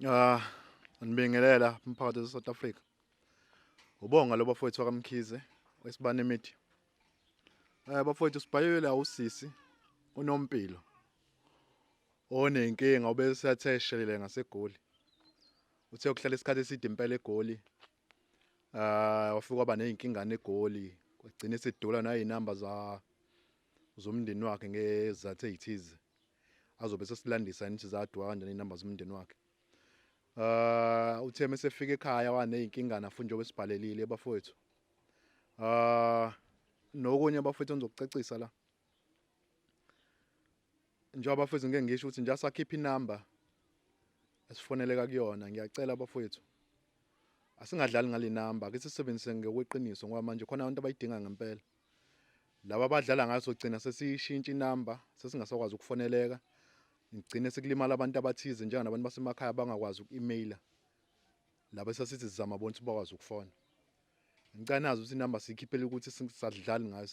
Ah, ngibingelela umphakathi wase-South Africa. Ubonga lo bafowethu wakaMkhize wesibane media. Bafowethu sibhayela usisi uNompilo onenkinga ubesethe eshelele ngaseGoli. Uthe ukuhlala isikhathi eside impela eGoli. Wafika waba nezinkingane eGoli, kwagcina esedula nayizinamba za zomndeni wakhe ngezizathu ezithize. Azobe sesilandisa yini ukuthi zaduka kanjani iy'namba zomndeni wakhe. Uthe mesefika ekhaya wanezinkingana futhi njengoba esibhalelile bafowethu. Nokunye bafowethu engizokucecisa la. Njengoba bafowethu ngeke ngisho ukuthi nje asakhipha inamba esifoneleka kuyona ngiyacela bafowethu. Asingadlali ngale namba ake sisebenzise ngokweqiniso ngoba manje khona abantu abayidinga ngempela. Laba abadlala ngayo sogcina sesiyishintsha inamba sesingasakwazi ukufoneleka. Ngigcine sekulimala abantu abathize njenganabantu basemakhaya abangakwazi uku-emaila. Laba esasithi sizama bona ukuthi bakwazi ukufona. Ngicela nazi ukuthi inamba siyikhiphele ukuthi singadlali ngayo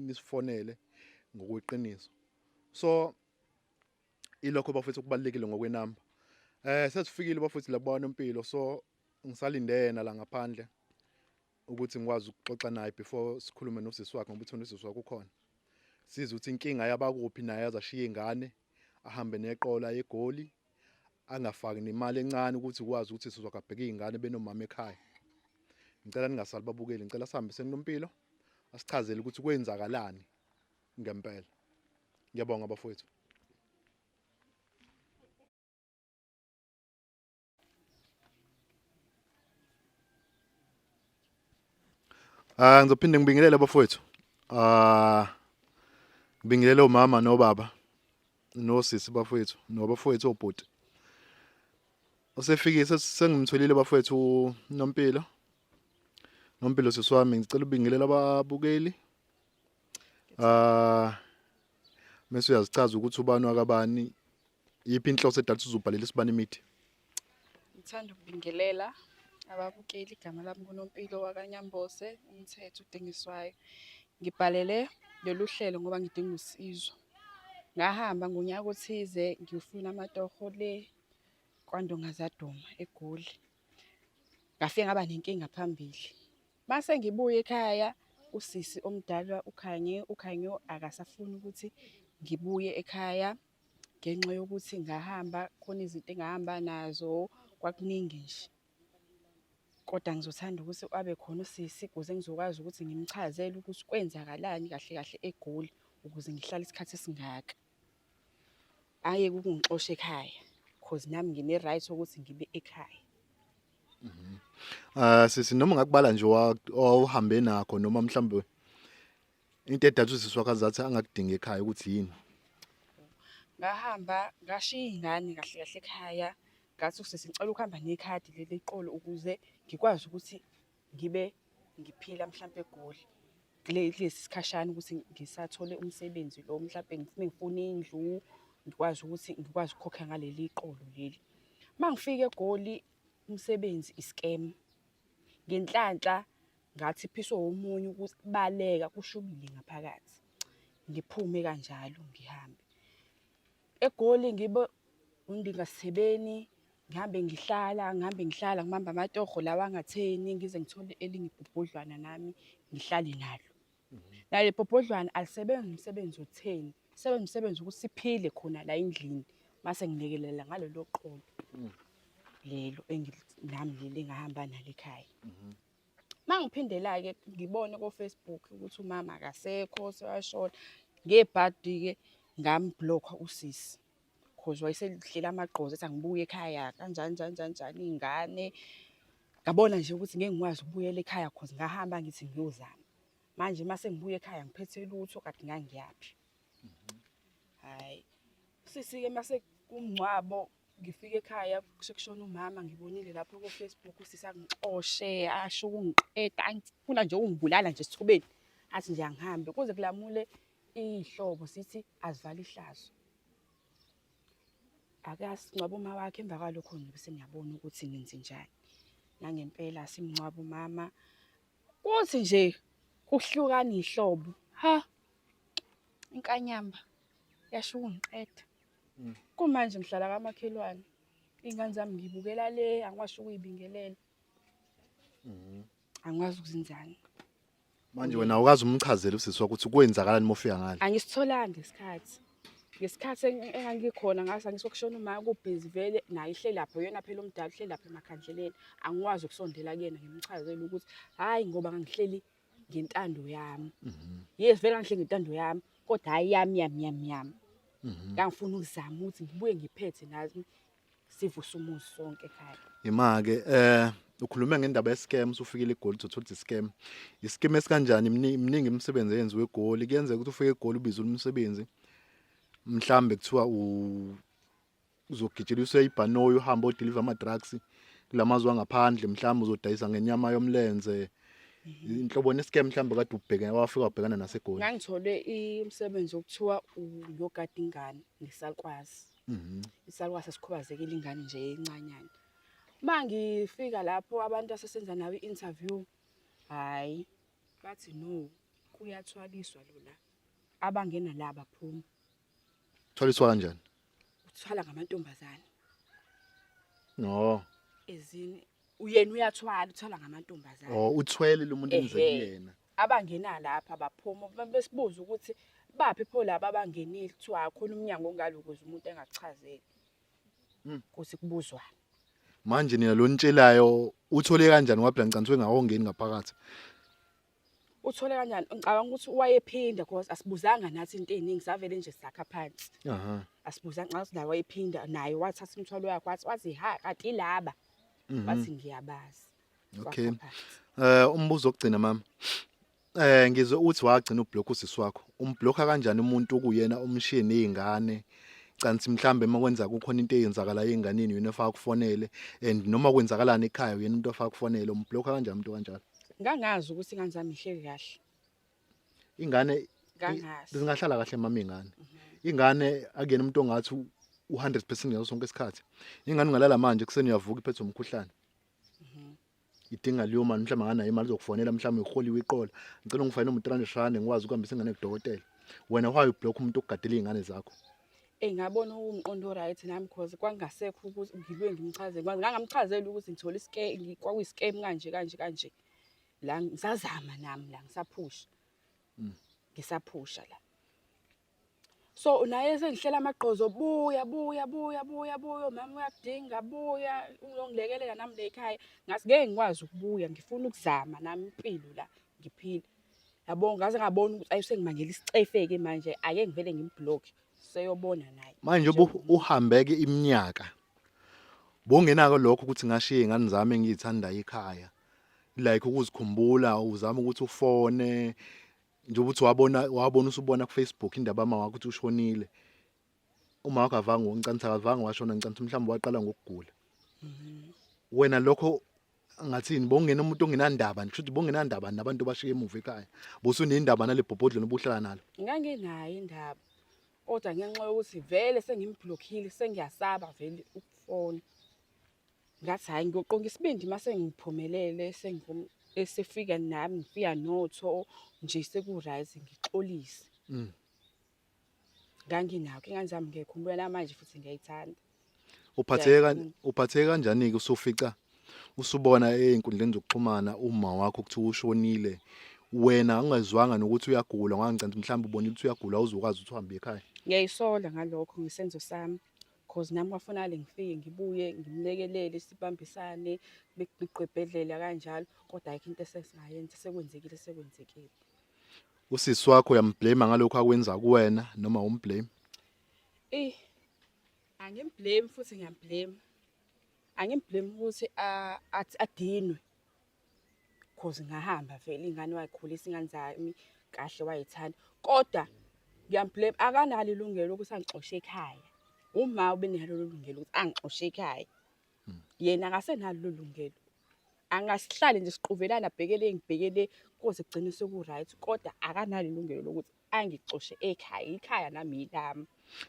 nisifonele ngokweqiniso. So ilokho bafethu okubalulekile ngokwenamba. Sesifikile bafethu la kubaNompilo so ngisalinde yena la ngaphandle ukuthi ngikwazi ukuxoxa naye before sikhulume nosisi wakhe ngoba uthona usisi wakhe ukhona. Sizwe ukuthi inkinga yabakuphi naye azashiya ingane ahambe neqola eGoli angafaki nemali encane ukuthi ukwazi ukuthi sizwakabheka izingane benomama ekhaya. Ngicela ningasali babukeli, ngicela sihambe senompilo asichazele ukuthi kwenzakalani ngempela. Ngiyabonga bafowethu. Ngizophinde ngibingelele bafowethu. Ngibingelele omama nobaba nosisi bafowethu nobafowethu obhuti. Usefikile sengimtholile bafowethu Nompilo. Nompilo sisi wami ngicela ubingelele ababukeli. Mase uyazichaza ukuthi ubani wakabani yiphi inhloso edala ukuthi uzobhalela isibani media. Ngithanda ukubingelela ababukeli, igama lami nguNompilo wakaNyambose, umthetho udingiswayo. Ngibhalele lolu hlelo ngoba ngidinga usizo. Ngahamba ngonyaka othize ngiyofuna amatoho le kwaNdongazaduma eGoli. Ngafike ngaba nenkinga phambili. Mase ngibuya ekhaya usisi omdala uKhanye, uKhanyo akasafuni ukuthi ngibuye ekhaya ngenxa yokuthi ngahamba khona izinto engahamba nazo kwakuningi nje. Kodwa ngizothanda ukuthi abe khona usisi ukuze ngizokwazi ukuthi ngimchazele ukuthi kwenzakalani kahle kahle eGoli ukuze ngihlale isikhathi esingaka. Ayeke ukungixosha ekhaya cause nami ngine-right yokuthi ngibe ekhaya. Sisi noma ngakubala nje owawuhambe nakho noma mhlawumbe into edatha usisi wakho azathi angakudingi ekhaya ukuthi yini. Ngahamba ngashiya iy'ngane kahle kahle ekhaya ngathi usisi ngicela ukuhamba nekhadi leli qolo ukuze ngikwazi ukuthi ngibe ngiphila mhlampe eGoli kulesi sikhashana ukuthi ngisathole umsebenzi lo mhlampe ngifuna indlu ngikwazi ukuthi ngikwazi ukukhokha ngaleli qolo leli. Uma ngifika eGoli umsebenzi i-scam. Ngenhlanhla ngathi phiswa omunye ukuthi baleka kushubile ngaphakathi. Ngiphume kanjalo ngihambe. EGoli ngibe undingasithebeni ngihambe ngihlala ngihambe ngihlala ngibambe amatoho lawa angatheni ngize ngithole elinye ibhobhodlwana nami ngihlale nalo. Nale bhobhodlwana alisebenzi umsebenzi otheni, lisebenza umsebenzi ukuthi siphile khona la endlini mase ngilekelela ngalelo qolo lelo nami leli engahamba nalo ekhaya. Uma ngiphindela-ke ngibone ko-Facebook ukuthi umama akasekho sewashona, ngebhadi-ke ngam-block-a usisi cause wayesedlela amagqozi ethi angibuye ekhaya kanjani njani njani njani iy'ngane. Ngabona nje ukuthi ngeke ngikwazi ukubuyela ekhaya cause ngahamba ngithi ngiyozama. Manje uma sengibuya ekhaya angiphethe lutho kade ngangiyaphi. Hhayi, usisi-ke mase kumngcwabo ngifike ekhaya sekushona umama ngibonile lapho ko-Facebook usisi angixoshe asho ukungiqeda angifuna nje ukungibulala nje esithubeni athi nje angihambe kuze kulamule iy'hlobo sithi azivale ihlazo. Ake asingcwabe uma wakhe emva kwalokho ngibe sengiyabona ukuthi ngenzenjani. Nangempela simngcwaba umama kuthi nje kuhlukana iy'hlobo ha. Inkanyamba yasho ukungiqeda. Kumanje ngihlala kamakhelwane. Iy'ngane zami ngiy'bukela le, angikwazi ukuy'bingelela. Angikwazi ukuzenzani. Manje wena awukazi umchazele usisi wakho ukuthi kwenzakalani uma ufika ngale. Angisitholanga isikhathi. Ngesikhathi engangikhona ngase ngisokushona uma kubhizi vele naye ihleli lapho yena phela omdala uhleli lapha emakhandleleni. Angikwazi ukusondela kuyena ngimchazele ukuthi hhayi ngoba ngangihleli ngentando yami. Yes, vele ngangihleli ngentando yami kodwa hhayi yami yami yami yami. Ngangifuna ukuzama ukuthi ngibuye ngiphethe nami sivuse umuzi sonke ekhaya. Ima-ke ukhulume ngendaba ye-scam usufikile eGoli uthi uthola i-scam. I-scam esikanjani? Miningi imisebenzi eyenziwa eGoli. Kuyenzeka ukuthi ufike eGoli ubizwe umsebenzi. Mhlambe kuthiwa uzogijiliswa ibhanoyi uhambe odeliver ama-drugs kulamazwe angaphandle, mhlawumbe uzodayisa ngenyama yomlenze. Inhlobo ne-scam mhlawumbe kade ubhekene wafika wabhekana naseGoli. Ngangithole umsebenzi okuthiwa ngiyogada ingane ngesalukwazi. Isalukwazi esikhubazekile ingane nje encanyana. Uma ngifika lapho abantu asesenza nabo i-interview, hhayi bathi no, kuyathwaliswa lo la. Abangena la baphuma. Thwaliswa kanjani? Uthwala ngamantombazane. No. Ezini uyena uyathwala, uthwala ngamantombazane. Oh, uthwele lo muntu enize kuyena. Abangena lapha baphuma besibuza ukuthi baphi pho laba abangenile, kuthiwa akhona umnyango ongalo ukuze umuntu engakuchazeli. Kuthi kubuzwana. Manje nina lo nitshelayo uthole kanjani ngoba phela ngicanthiwe ngawongeni ngaphakathi. Uthole kanjani? Ngicabanga ukuthi wayephinda because asibuzanga nathi into eziningi, savele nje sakha phansi. Asibuzanga, ngicabanga ukuthi naye wayephinda naye wathatha umthwalo wakhe wathi ha kanti laba. Wathi ngiyabazi. Okay. Umbuzo wokugcina mama. Ngizwe uthi wagcina ublock usisi wakho. Umblocka kanjani umuntu okuyena umshiye nezingane? Cansi mhlambe makwenza kukhona into eyenzakala einganeni yena ofaka kufonele and noma kwenzakalani ekhaya uyena umuntu ofaka kufonele, umblocka kanjani umuntu kanjalo? Ngangazi ukuthi ingane zami ihleli kahle. Ingane ngangazi. Zingahlala kahle mama ingane. Ingane akuyena umuntu ongathi u100% ngaso sonke isikhathi. Ingane ungalala manje kuseni uyavuka iphethwe umkhuhlane. Idinga leyo mali mhlawumbe anganayo imali uzokufonela mhlawumbe uholiwe iqola. Ngicela ungifayele noma u300 rand ngikwazi ukuhambisa ingane kudokotela. Wena why ublock umuntu ogadela izingane zakho? Ngabona umqondo right nami because kwangasekho ukuthi ngilwe ngimchazele. Ngangamchazela ukuthi ngithola iscam, kwakuyi-scam kanje kanje kanje. La ngisazama nami la ngisaphusha. Ngisaphusha la. So naye sengihlela amagqozo, buya buya buya buya buya mama uyakudinga, buya uzongilekelela nami la ekhaya. Ngathi ngeke ngikwazi ukubuya, ngifuna ukuzama nami impilo la ngiphile. Yabo ngaze ngabona ukuthi ayisengimangela isicefe-ke manje, ake ngivele ngimblock seyobona naye. Manje uhambeke iminyaka bongenako lokho ukuthi ngashiye ingane zami engiyithanda ekhaya, like ukuzikhumbula uzama ukuthi ufone nje ukuthi wabona usubona ku Facebook indaba mama wakho ukuthi ushonile. Uma wakho avanga ngicanisa akavanga washona, ngicanisa mhlawumbe waqala ngokugula. Wena lokho ngathini bongena umuntu ongenandaba, ngisho ukuthi bongenandaba nabantu bashiye emuva ekhaya. Bosunendaba nale bhobhodlweni obuhlala nalo. Nganginayo indaba. Kodwa ngenxa yokuthi vele sengimblockile, sengiyasaba vele ukufona. Ngathi hhayi ngiyoqonga isibindi mase ngiphumelele esefika nami ngifika notho nje seku-right ngixolise. Nganginakho ingane zami ngiyayikhumbula namanje futhi ngiyayithanda. Uphatheke kanjani-ke usufica usubona ey'nkundleni zokuxhumana uma wakho kuthiwa ushonile, wena ungezwanga nokuthi uyagula, ngangicela mhlawumbe ubonile ukuthi uyagula awuzukwazi ukuthi uhambe ekhaya? Ngiyayisola ngalokho ngesenzo sami cause nami kwafunakale ngifike ngibuye ngimlekelele sibambisane begqibhedlela kanjalo, kodwa ayikho into esesingayenza, sekwenzekile sekwenzekile. Usisi wakho uyamblame ngalokho akwenza kuwena noma umblame? Angimblame futhi ngiyamblame. Angimblame ukuthi adinwe cause ngahamba vele ingane wayikhulisa ingane zami kahle wayithanda, kodwa ngiyamblame akanalo ilungelo lokuthi angixoshe ekhaya. Uma ubenalo lelo lungelo ukuthi angixoshe ekhaya, yena akasenalo lelo lungelo. Angasihlale nje siquvelana abhekele ngibhekele kuze kugcine seku-right, kodwa akanalo ilungelo lokuthi angixoshe ekhaya. Ikhaya nami yilami.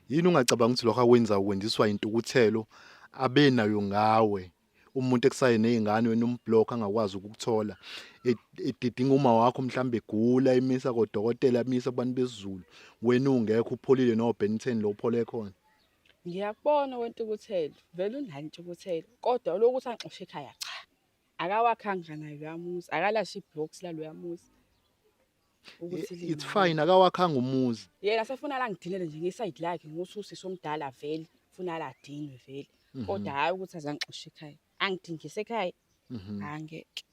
Yini ungacabanga ukuthi lokho akwenza ukwenziswa intukuthelo abenayo ngawe? Umuntu ekusaye nezingane wena umblock angakwazi ukukuthola, edidinga uma wakho mhlambe egula, emisa kodokotela, emisa kubantu besiZulu, wena ungekho upholile no Ben 10 lo uphole khona. Ngiyakubona wentukuthelo, vele unayo intukuthelo, kodwa lokuthi angixoshe ekhaya cha. Akawakhanga naye loya muzi, akalasho ibhokisi laloya muzi. Ukuthi It's limalini. fine, akawakhanga umuzi. Yena sefuna la ngidinele nje ngesayidi lakhe ngokuthi usisi omdala vele, funa la adinwe vele. Kodwa hhayi ukuthi aze angixoshe ekhaya. Angidingise ekhaya. Angeke.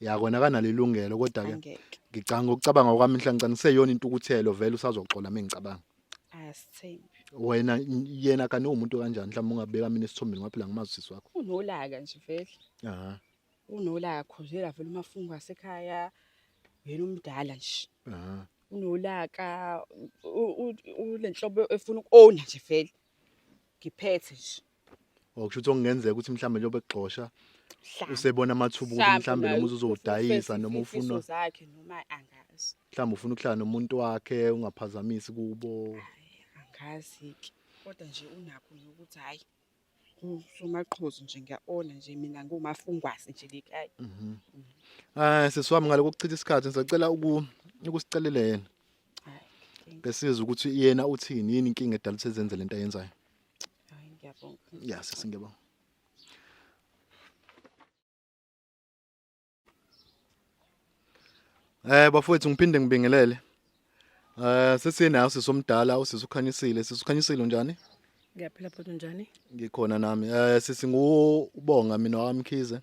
Ya kona kanalo ilungelo kodwa ke Angeke. ngicanga ukucabanga kwami nhlanhla ngiseyona intukuthelo vele usazoxola mengicabanga. Asithembi. Wena yena kani umuntu kanjani mhlawumbe ungabeka mina esithombeni ngoba phela ngimazi usisi wakho. Unolaka nje vele. Aha. Unolaka khuzela vele umafungo asekhaya. Yena umdala nje. Aha. Unolaka ulenhlobo efuna uku-owna nje vele. Ngiphethe nje. Okusho ukuthi okungenzeka ukuthi mhlawumbe njengoba exosha Mhlawumbe. usebona amathuba ukuthi mhlawumbe lo muzi uzowudayisa noma ufuna ufuna zakhe noma angazi. mhlawumbe ufuna ukuhlala nomuntu wakhe ungaphazamisi kubo. Angazi-ke. Kodwa nje unakho nje ukuthi hhayi usomaqhuzu nje ngiya-owna nje mina ngiwumafungwasi nje le khaya. Eh sisi wami ngale kokuchitha isikhathi ngisacela ukusicelele yena. Hhayi, inkinga. Besiza ukuthi yena uthini yini inkinga edala ukuthi ezenze lento ayenzayo. Hhayi ngiyabonga. Ya sisi ngiyabonga. Bafowethu ngiphinde ngibingelele. Sesinayo sisomdala usisi ukhanyisile. Sisi ukhanyisile unjani? Ngiyaphila bhuti unjani? Ngikhona nami. Sisi ngubonga mina waMkhize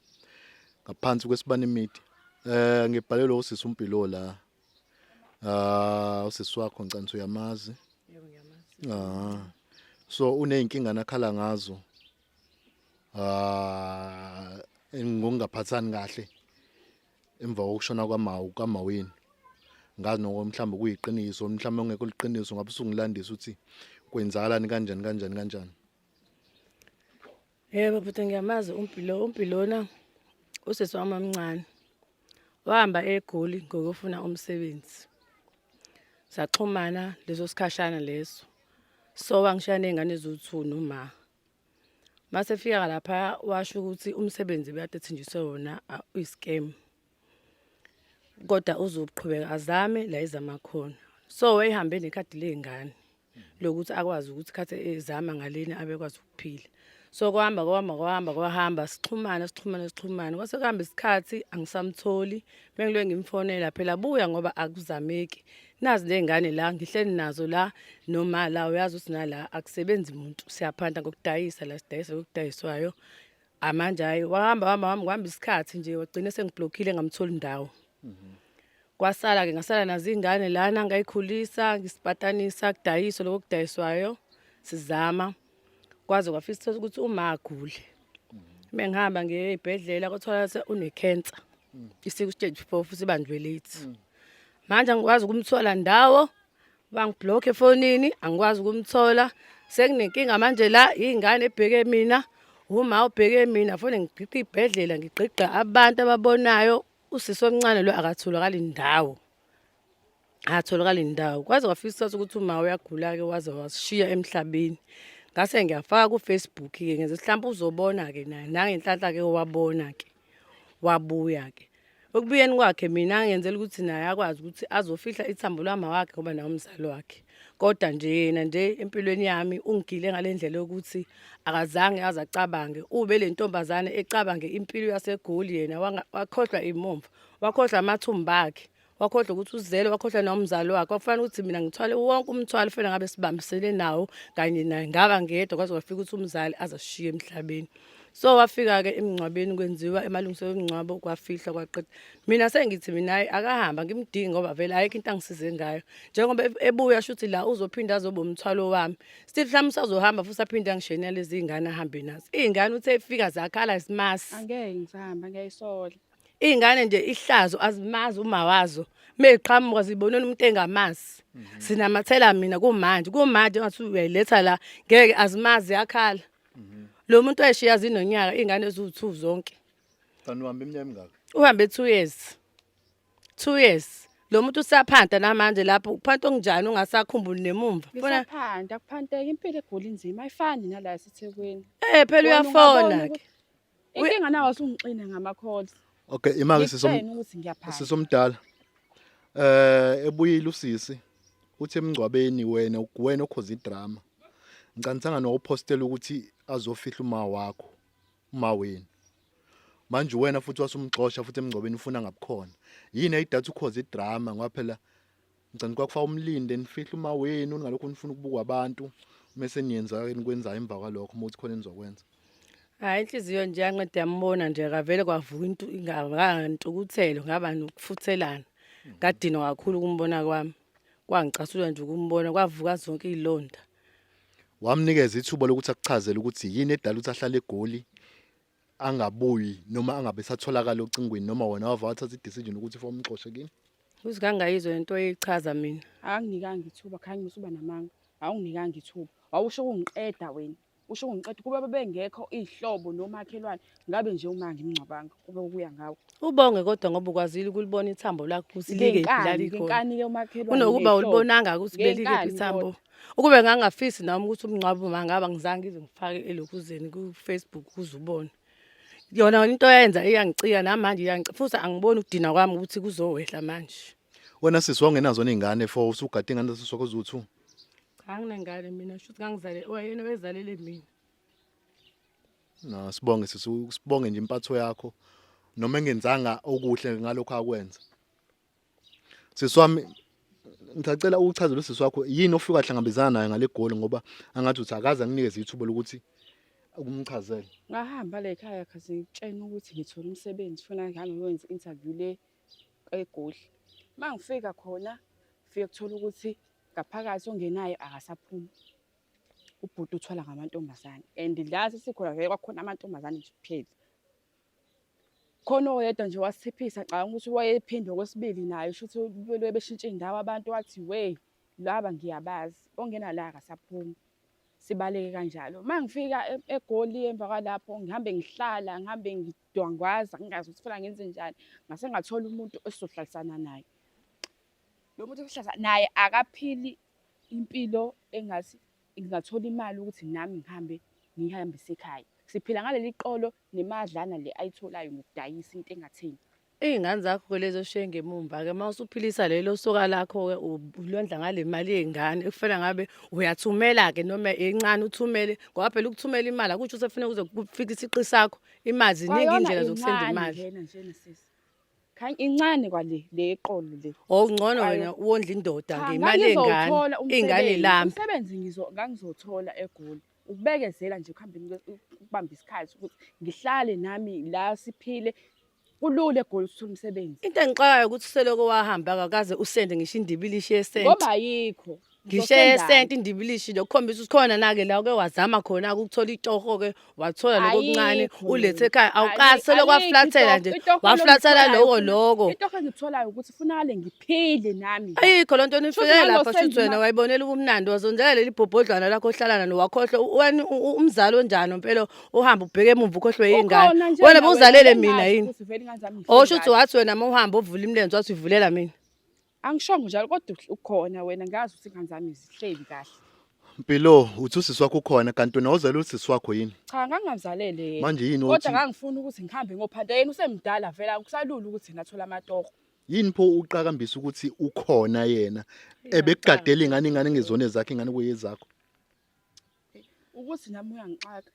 ngaphansi kwesibani media. Ngibhalelwe usisi uMpilo la. Usisi wakho ngicela uyamazi. Yebo ngiyamazi. Ah. So uneyinkinga nakhala ngazo. Ngokungaphathani kahle emva kokushona kwamawu kaMaweni. Ngazi noko mhlawumbe kuyiqiniso mhlawumbe ongekho liqiniso ngabe usungilandisa ukuthi kwenzakalani kanjani kanjani kanjani. Yebo bhuti ngiyamazi uMpilo, uMpilona usisi wami omncane. Wahamba eGoli ngokufuna umsebenzi. Saxhumana leso sikhashana leso. So wangishiya ney'ngane eziwu-two noma. Mase fika lapha washo ukuthi umsebenzi bekade ethenjiswe wona uyi-scam. Kodwa uzoqhubeka azame la ezama khona. So wayehambe nekhadi ley'ngane lokuthi akwazi ukuthi khathi ezama ngalena abekwazi ukuphila. So kwahamba kwahamba kwahamba kwahamba sixhumana sixhumana sixhumana kwase kuhamba isikhathi angisamtholi bengiloke ngimfonela phela buya ngoba akuzameki nazi ley'ngane la ngihleli nazo la noma la uyazi ukuthi nala akusebenzi muntu siyaphanda ngokudayisa la sidayisa ngokudayiswayo amanje hhayi wahamba wahamba wahamba kuhamba isikhathi nje wagcina sengiblokhile ngamtholi ndawo. Kwasala-ke ngasala nazo iy'ngane lana ngayikhulisa ngisipatanisa kudayiswe lokho okudayiswayo sizama kwaze kwafisa ukuthi uma agule. Uma ngihamba ngiye ey'bhedlela kwatholakala ukuthi une-cancer isiku-stage 4 futhi ibanjwe late. Manje angikwazi ukumthola ndawo bangibhlokhe efonini angikwazi ukumthola sekunenkinga manje la iy'ngane ebheke mina uma ubheke mina fone ngigqigqa iy'bhedlela ngigqigqa abantu ababonayo usisi omncane lo akatholakali ndawo akatholakali ndawo kwaze kwafika isikhathi ukuthi uma uyagula-ke waze wasishiya emhlabeni ngase ngiyafaka ku-Facebook-ke ngenze mhlawumpe uzobona-ke naye nangenhlanhla-ke wabona-ke wabuya-ke ekubuyeni kwakhe mina ngenzela ukuthi naye akwazi ukuthi azofihla ithambo lwama wakhe ngoba naye umzali wakhe kodwa nje yena nje empilweni yami ungigile ngale ndlela yokuthi akazange aze acabange ube le ntombazane ecabange impilo yaseGoli yena wakhohlwa imumva wakhohlwa amathumba akhe wakhohlwa ukuthi uzele wakhohlwa nomzali wakhe kwakufanele ukuthi mina ngithwale wonke umthwalo fanele ngabe sibambisene nawo kanye naye ngaba ngedwa kwaze kwafika ukuthi umzali azashiye emhlabeni so wafika-ke emngcwabeni kwenziwa emalungiselelo omngcwabo kwafihlwa kwaqeda mina sengithi mina hayi akahamba ngimdingi ngoba vele ayikho into angisize ngayo njengoba ebuya shuthi la uzophinda azoba umthwalo wami still mhlawumbe usazohamba futhi aphinde angishenele lezi iy'ngane ahambe nazo iy'ngane uthe efika zakhala isimasi Angeke ngisahamba ngiyayisola. Iy'ngane nje ihlazo azimazi uma wazo meqhamuka zibonela umuntu engamazi sinamathela mina kumanje kumanje ngathi uyayiletha la ngeke azimazi yakhala lo muntu wayeshiya zinonyaka iy'ngane eziwu-two zonke Kanti uhambe iminyaka emingaka? uhambe 2 years 2 years lo muntu usaphanta namanje lapho uphanta okunjani ungasakhumbuli nemumva fona Ngisaphanda kuphanteka impilo eGoli inzima ayifani nala yaseThekwini. Phela Wena uyafona ungabona ke Inkinga nawe usungixina ngama-calls. Okay, imake sisom Ngikutshene ukuthi ngiyaphanda. sisomdala. Ebuyile usisi uthi emngcwabeni wena wena okhoza idrama. Ngicanisanga nowuphostela ukuthi azofihla uma wakho, uma wenu. Manje wena futhi wasumxosha futhi emngcwabeni ufuna ngabukhona. Yini ayidatha ukhoza idrama ngoba phela ngicela kwakufaka umlinde nifihle uma wenu ningalokhu nifuna ukubukwa abantu mese niyenza enikwenzayo emva kwalokho uma uthi khona enizokwenza. Hayi inhliziyo nje yanqeda yambona nje kavele kwavuka into ingantukuthelo ngaba nokufuthelana. Ngadinwa kakhulu ukumbona kwami. Kwangicasula nje ukumbona kwavuka zonke izilonda. Wamnikeza ithuba lokuthi akuchazele ukuthi yini edala ukuthi ahlale eGoli angabuyi noma angabe esatholakala ocingweni noma wena wava wathatha i-decision ukuthi ufuna umxoshe kini? Uze ngangayizwa lento oyichaza mina. Akanginikanga ithuba khanye usuba namanga. Awunginikanga ithuba. Wawusho ukungiqeda wena. Usho ukungiqeda kuba bebengekho izihlobo nomakhelwane ngabe nje uma ngimngcwabanga kube ukuya ngawo. Ubonge kodwa ngoba ukwazile ukulibona ithambo lakho ukuthi likephi la Ngenkani, likhona. ngenkani-ke umakhelwane Kunokuba ney'hlobo. ulibonanga ukuthi belikephi Ngenkani ithambo. kodwa. Ukube ngangafisi nami ukuthi umngcwabo mangaba ngizange ngize ngifake elokhuzeni ku-Facebook ukuze ubone. Yona into oyenza iyangicika namanje iyangicika futhi angiboni ukudina kwami ukuthi kuzowehla manje. Wena sisi wawungenazo ney'ngane for usugade ingane zasisi wakho ziwu-two? Cha anginangane mina shuthi ngangizale wayena wezalele mina. No, sibonge sisi, sibonge nje impatho yakho noma engenzanga okuhle ngalokho akwenza. Sisi wami ngisacela ukuchazela usisi wakho yini ofika wahlangabezana nayo ngale goli ngoba angathi uthi akaze anginikeze ithuba lokuthi ukumchazele. Ngahamba la ekhaya khaze ngitshena ukuthi ngithola umsebenzi funa ngihambe ngiyowenza i-interview le eGoli. Uma ngifika khona, ngifike kuthola ukuthi ngaphakathi ongenayo akasaphumi. Ubhuti uthwala ngamantombazane and la sesikhona vele kwakukhona amantombazane nje kuphela. Khona oyedwa nje wasiphisa ngicabanga ukuthi wayephinde okwesibili naye shuthi belokhu beshintsha iy'ndawo abantu wathi we laba ngiyabazi ongena la akasaphumi. Sibaleke kanjalo. Uma ngifika eGoli emva kwalapho ngihambe ngihlala ngihambe ngidwangwaza ngingazi ukuthi funa ngenzenjani ngase ngathola umuntu esizohlalisana naye. Lo muntu esihlalisana naye akaphili impilo engathi ngingathola imali ukuthi nami ngihambe ngiyihambise ekhaya. Siphila ngaleli qolo nemadlana le ayitholayo ngokudayisa into engatheni. Iy'ngane zakho-ke lezi oshiye ngemumva-ke uma usuphilisa lelo soka lakho-ke ulondla ngale mali yey'ngane ekufanele ngabe uyathumela-ke noma encane uthumele ngoba phela ukuthumela imali akusho ukuthi kufuneka kuze kufike isiqi sakho imali ziningi Kwayona iy'ndlela zokusenda incane imali. lena njena sisi. Khanya incane kwale le yeqolo le. Or ngcono Kwayo- wena wondla indoda Cha, ngemali yey'ngane, ngangizowuthola iy'ngane umsebenzi. lambe. Umsebenzi ngangizowuthola eGoli. Ukubekezela nje ekuhambeni ukubamba isikhathi ukuthi ngihlale nami la siphile. Kulula eGoli ukuthola umsebenzi. Into engixakayo ukuthi useloko wahamba akakaze usende ngisho indibilishi yesenti. Ngoba ayikho. Ngisho eyesenti indibilishi nje ukukhombisa ukuthi khona na-ke la uke wazama khona-ke ukuthola itoho-ke wathola lokho okuncane Ayikho ulethe leyo. ekhaya awukaze selokhu Alikho waflathela nje itoho waflathela engilitholayo loko loko. Itoho engitholayo ukuthi funakale ngiphile nami. Ayikho loo nto Shuthi nifike lapha ngangosenda shuthi wena imali. wayibonela ubumnandi wazondela leli bhobhodlwana lakho ohlala nalo wakhohlwa wena umzali onjani mpela uhamba ubheke emumva ukhohlwe yingane Ukhona nje wena na bowuzalele mina bengazi yini ukuthi vele ingane zami oh ngihleli shuthi kahle. wathi wena uma uhamba uvula imilenze wathi uyivulela mina. Angishongo njalo kodwa ukhona wena ngazi ukuthi ingane zami zihleli kahle. Mpilo, uthi usisi wakho ukhona kanti wena wawuzalele usisi wakho yini? Cha ngangingamzalele yena. Manje yini Kodwa othi ngangifuna ukuthi ngihambe ngophanda yena usemdala vele akusalula ukuthi ngathola amatoho. yini pho uqakambisa ukuthi ukhona yena ebekugadela ingane ingane ngezona ezakhe ingane kuyezakho? Ukuthi nami uyangixaka.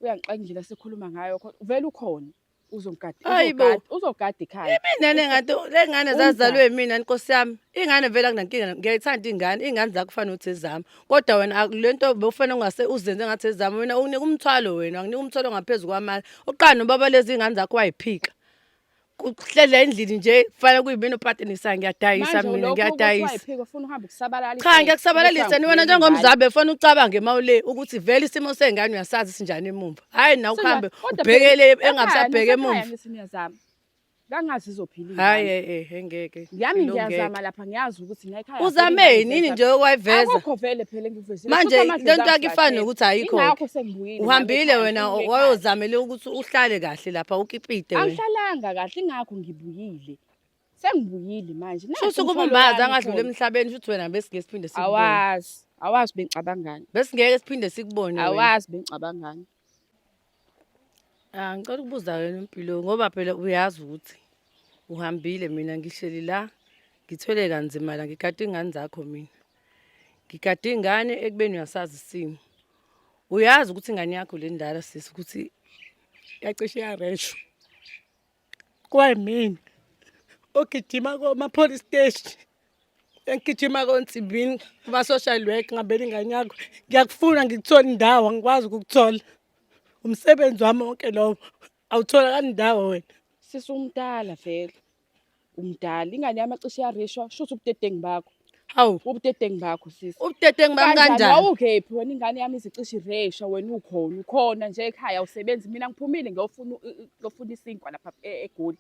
Uyangixaka indlela esikhuluma ngayo khona. Vele ukhona. Uzongigada. Hayi bo. Uzogada, uzogada ekhaya. Mina le ngathi le ngane zazalwe yimina nkosi yami. Ingane vele akunankinga ngiyayithanda ingane, ingane zakho kufanele ukuthi ezami. Kodwa wena le nto bewufanele ungase uzenze ngathi ezami wena unika umthwalo wena, anginika umthwalo ongaphezu kwamali. Uqala nobaba lezi ingane zakho wayiphika. Kuhlele endlini nje kufanele kuyimina opatinisayo ngiyadayisa Manje mina lokhu ukuthi ngiyadayisa. wayiphika ufuna uhambe ukusabalalisa. Cha ngiyakusabalalisa ni wena njengomzali befuna ucabange mawule ukuthi vele isimo sengane uyasazi sinjani emumva. Hayi nawe uhambe ubhekele engabisabheke emumva. Ngithi niyazama. Kangazi izophila Hayi ingane. eh eh ngeke. Yami Lo ngeke. ngiyazama lapha ngiyazi ukuthi la ekhaya. Uzame yini nje okwayiveza? Akukho vele phela engikuvezile. Manje Futhi amadlozi le nto ami yakho ifana siyathela. nokuthi ayikho-ke. Ingakho sengibuyile. nami Uhambile ekhaya, wena ngifuna ukuya ekhaya. wayozamele ukuthi uhlale kahle lapha ukipite wena. Angihlalanga kahle ingakho ngibuyile. Sengibuyile manje. Nakhu Shuthi ukuba umthwalo umbazi wami angadlula khona. emhlabeni shuthi wena besingeke siphinde sikubone. Awazi. Awazi bengicabangani. Besingeke siphinde sikubone wena. Awazi bengicabangani. Ah, ngicela ukubuza wena Mpilo ngoba phela uyazi ukuthi uhambile mina ngihleli la ngithwele kanzima la ngigade ingane zakho mina. Ngigade ingane ekubeni uyasazi isimo. Uyazi ukuthi ingane yakho le ndala sisi ukuthi yacishe yareshwa. Kwayimina ogijima koma-police station, engigijima konsimbini kuma-social work ngihambela ingane yakho. Ngiyakufuna ngikuthole indawo angikwazi ukukuthola. Umsebenzi wami wonke lowo awutholakali ndawo wena. Sisi umdala vele. Umdala ingane yami acishe yarishwa shuthi ubudedengu bakho. Hawu. Ubudedengu bakho sisi. Ubudedengu bami kanjani? Wawukephi wena ingane yami izicishe ireshwa wena ukhona ukhona nje ekhaya awusebenzi mina ngiphumile ngiyofuna ngiyofuna isinkwa lapha eGoli.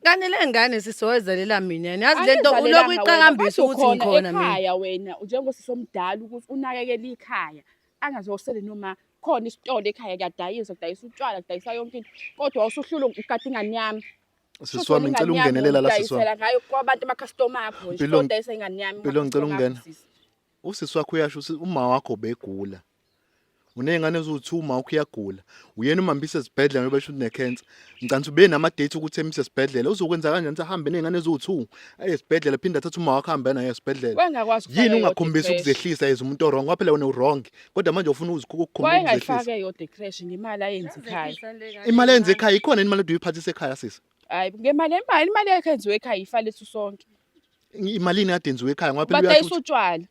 Kanti le ngane sisowezelela mina yani yazi lento ulokhu iqakambisa ukuthi ngikhona mina. Ekhaya wena njengosisi omdala ukuthi unakekele ikhaya angazosele noma khona isitolo ekhaya kuyadayiswa kudayisa utshwala kudayisa yonke into kodwa wawusuhlula ukugada ingane yami. Sisi wami ngicela ukungenelela la sisi wami. Ngayo kwabantu ama-customer akho nje Mpilo, udayisa ingane yami. Mpilo, ngicela ama-customer akho, ukungena. sisi. Usisi wakho uyasho ukuthi uma wakho begula. Uney'ngane eziwu-two uma wakho uyagula. Uyena umhambise esibhedlela ngoba esho ukuthi une-cancer. Ngicabanga ukuthi ubenama-date ukuthi emise esibhedlela. Uzokwenza kanjani ukuthi ahambe ney'ngane eziwu-two aye esibhedlela phinde athathe uma wakho ahambe naye esibhedlela. Wayengakwazi ukufaka Yini eyodwa ungakhombisi i-creche. ukuzehlisa as umuntu o-wrong? Ngoba phela wena u-wrong. Kodwa manje ufuna ukukhombisa Wayengayifaki ukuzehlisa. eyodwa i-creche ngemali ayenza ekhaya. Imali ayenza ekhaya ikhona yini imali oduyiphathisa ekhaya sisi? Hayi ngemali imali imali yakhe enziwe ekhaya ifa lethu sonke. Imalini kade yenziwe ekhaya ngoba phela uyasho Badayisa ukuthi utshwala.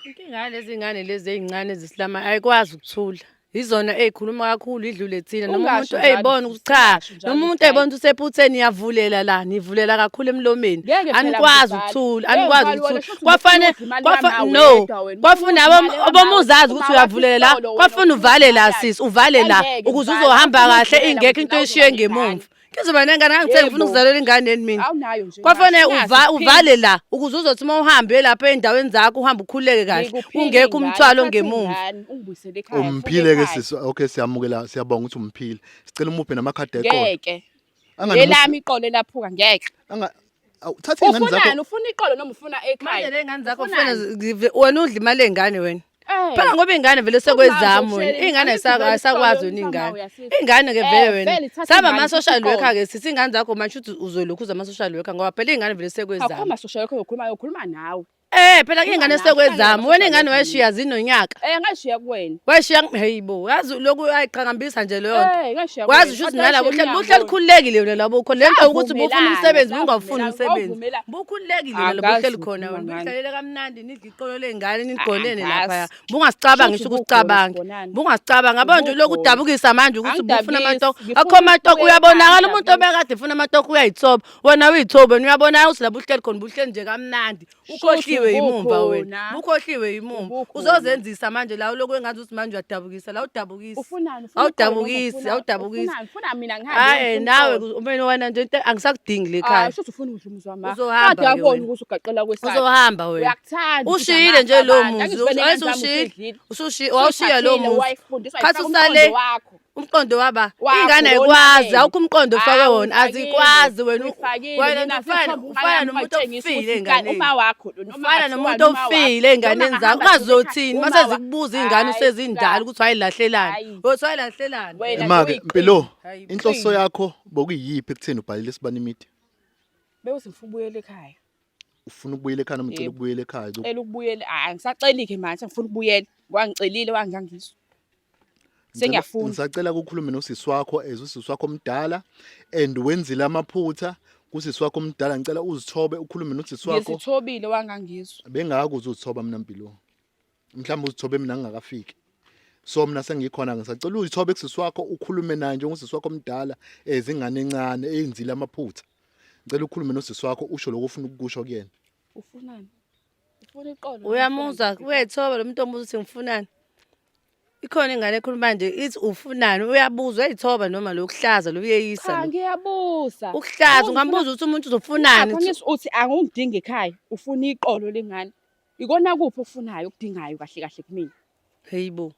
Inkinga yalezi ngane lezi ey'ncane ezisilama ayikwazi ukuthula. Yizona ey'khuluma kakhulu idlule thina noma Ungasho umuntu njalo ey'bona sisi, ukuthi cha ungasho njalo noma umuntu mkhaya. ey'bona ukuthi usephutheni niyavulela la nivulela kakhulu emlomeni Ngeke phela anikwazi ngivale. ukuthula Ngeke anikwazi ngivale wena, ukuthula shuthi kwafane ufuna imali kwafa kama no wedwa wena, kwafuna ufuna imali kama abomuzazi uma ukuthi wakho uyavulela la isitolo wena, kwafuna ufuna uvale la imali yakhe. sisi uvale la Angeke ukuze ngivale, uzohamba ufuna kahle ukuvulela ingekho into ukuze eshiye nawe uzoba ngemumva nengane. ngizoba nengane ngangithe ngifuna Yebo. ukuzalela ingane yini mina Awunayo nje kwafanele imali. uva, Nazi uvale la ukuze uzothi uma uhambe lapha ey'ndaweni zakho uhambe ukhululeke kahle Ngikuphile ungekho ingane, umthwalo thatha ongemuva ingane, ungibuyisele ekhaya, ngifuna Umphile ke ekhaya. sisi. Okay siyamukela siyabonga ukuthi umphile. Sicela umuphe namakhadi eqolo. Ngeke. Angani Elami iqolo elaphuka ngeke. anga awu, thatha iy'ngane zakho. Ufunani? Ufuna iqolo noma ufuna ekhaya? manje le ngane zakho Ufunani? ufuna wena udla imali ey'ngane wena Eh. phela ngoba ingane vele Futhi manje sekwezami wena uhleli- ingane angithi vele ayisakwazi isitolo wena ingane umama uyasiza. ingane ke Eh, vele wena vele ithatha saba ingane, ama-social ithatha worker ke sithi ingane zakho manje uthi uzolokhu uza ama-social worker ngoba phela ingane vele Akukho sekwezami ama-social worker okhuluma ukhuluma nawe. eh phela ingane nawe, sekwezami uhlangene wena ingane nama-social wayishiya zinonyaka Eh ngashiya kuwena. wayishiya hey bo yazi lokhu ayiqhakambisa nje leyo nto Eh ngashiya wazi usho ukuthi nalabo uhleli buhleli ukhululekile wena labo ukhona lento ukuthi ubufuna umsebenzi bungawufuni umsebenzi bukhululekile wena labo uhleli khona wena buhlalele kamnandi nidla iqolo ley'ngane nigonene laphaya bungasicabangi ngisho ukusicabange bungasicabanga yabo nje lokhu udabukisa manje ukuthi ubufuna amatoko akho amatoko uyabonakala umuntu obekade efuna amatoko uyayithoba wena uyithoba wena uyabonakala ukuthi labo uhleli khona buhleli nje kamnandi Ukhohliwe yimumva wena. Ukhohliwe yimumva. Uzozenzisa manje la ulokhu engathi uthi manje uyadabukisa la udabukisi. Ufunani? Ufuna Awudabukisi, awudabukisi. Ufunani? Ufuna mina ngihambe. Hayi nawe umene wena nje into angisakudingi le Hayi khaya. shuthi ufuna ukudla umuzi wami. Uzohamba Kade ke yabona wena. ukuthi ugaqela kwesakhe. Uzohamba wena. Uyakuthanda. Ushiyile nje lo muzi. Usushiyile. Usushiya wawushiya lo muzi. Khathi usale wakho. Umqondo waba Wakho ingane wona ayikwazi wena. awukho umqondo ufake Hawu, wona uyifakile, azikwazi wena uyifakile. wena Mina nje ufana sithombe ufana umama nomuntu watshengisa ofile ukuthi enganeni uma wakho lo, noma ufana ngathiwa nomuntu noma wakho, ofile ey'nganeni noma zakho ngahamba ungazothini uma mase wa- zikubuza iy'ngane Hayi, usezindala cha. ukuthi wayilahlelani Hayi. uthi wayilahlelani Wena Ma-ke uyiqili. Mpilo, Hayi, inhloso uyiqili. yakho bokuyiyiphi ekutheni ubhalele Sibani Media? Bewuthi ngifuna ubuyela ekhaya. Ufuna ukubuyela ekhaya noma ucela Yebo. ukubuyela ekhaya? Cela ukubuyela. Hayi ngisaceli-ke manje sengifuna ukubuyela. Wangicelile wangangizwa. Sengiyafuna. Ngisacela ukukhulume nosisi wakho as usisi wakho omdala and wenzile amaphutha kusisi wakho omdala ngicela uzithobe ukhulume nosisi wakho. Ngizithobile wangangizwa. Bengakuzwa uzithoba mina Mpilo. Mhlawumbe uzithobe mina ngingakafiki. So mina sengikhona ngisacela uzithobe kusisi wakho ukhulume naye njengosisi wakho omdala as ingane encane eyenzile amaphutha. Ngicela ukhulume nosisi wakho usho lokho ofuna ukukusho kuyena. Ufunani? Ufuna iqolo. Uyamuzwa uyayithoba lo muntu omuza ukuthi ngifunani. Ikhona ingane ekhuluma nje ithi ufunani uyabuza uyayithoba noma lokuhlaza lo uyeyisa Cha lo. ngiyabuza. Ukuhlaza ungambuza ukuthi umuntu uzofunani. Ngapha ngisho uthi angungidingi ekhaya, ufuna iqolo lengane. Ikona kuphi okufunayo okudingayo kahle kahle kumina? Hayibo.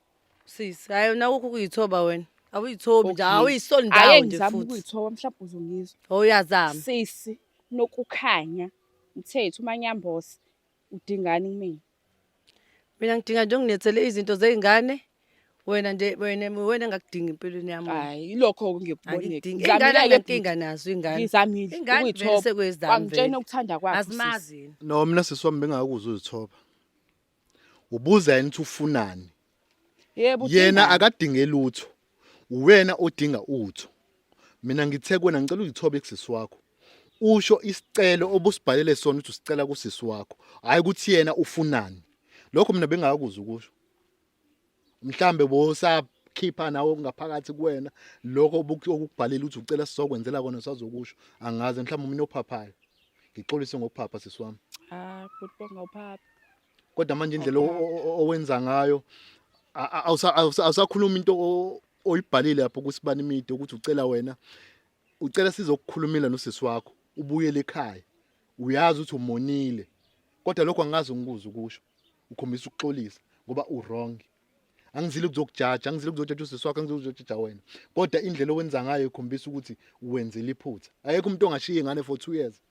Sisi, hayi nakukho ukuyithoba wena. Awuyithobi nje, Okay. awuyisoli ndawo Ake nje ngizame futhi. ukuyithoba mhlawumbe uzongizwa. Uyazama. Sisi nokukhanya mthetho umanyambose udingani kumina? Mina ngidinga nje ungilethele izinto zey'ngane. Wena nje wena wena engakudingi empilweni yami. Hayi ilokho ngikubonile. Angikudingi. Ingane anginankinga nazo ingane. Ubuza yena ukuthi ufunani. Yebo, Yena udingani? akadinge lutho. Uwena odinga utho. Mina ngithe kuwena ngicela uzithobe kusisi wakho. Usho isicelo obusibhalele sona ukuthi usicela kusisi wakho. Hayi ukuthi yena ufunani. Lokho mina bengakuzwa ukusho. Mhlambe bosakhipha nawe okungaphakathi kuwena lokho okukubhalile ukuthi ucela sizokwenzela kona sazokusho. Angazi mhlawumbe umuntu ophaphayo. Ngixolise ngokuphapha sisi wami. Ah, bhuti bonga uphapha. Kodwa manje indlela owenza ngayo awusakhuluma into oyibhalile lapho kusibani media ukuthi ucela wena ucela sizokukhulumela nosisi wakho ubuyele ekhaya uyazi ukuthi umonile kodwa lokho angikaze ngikuze ukusho ukhombisa ukuxolisa ngoba u wrong angizile ukuzokujaja angizile ukuzojaja usisi wakho angizile ukuzojaja wena kodwa indlela owenza ngayo ikhombisa ukuthi wenzile iphutha ayekho umuntu ongashiya ingane for 2 years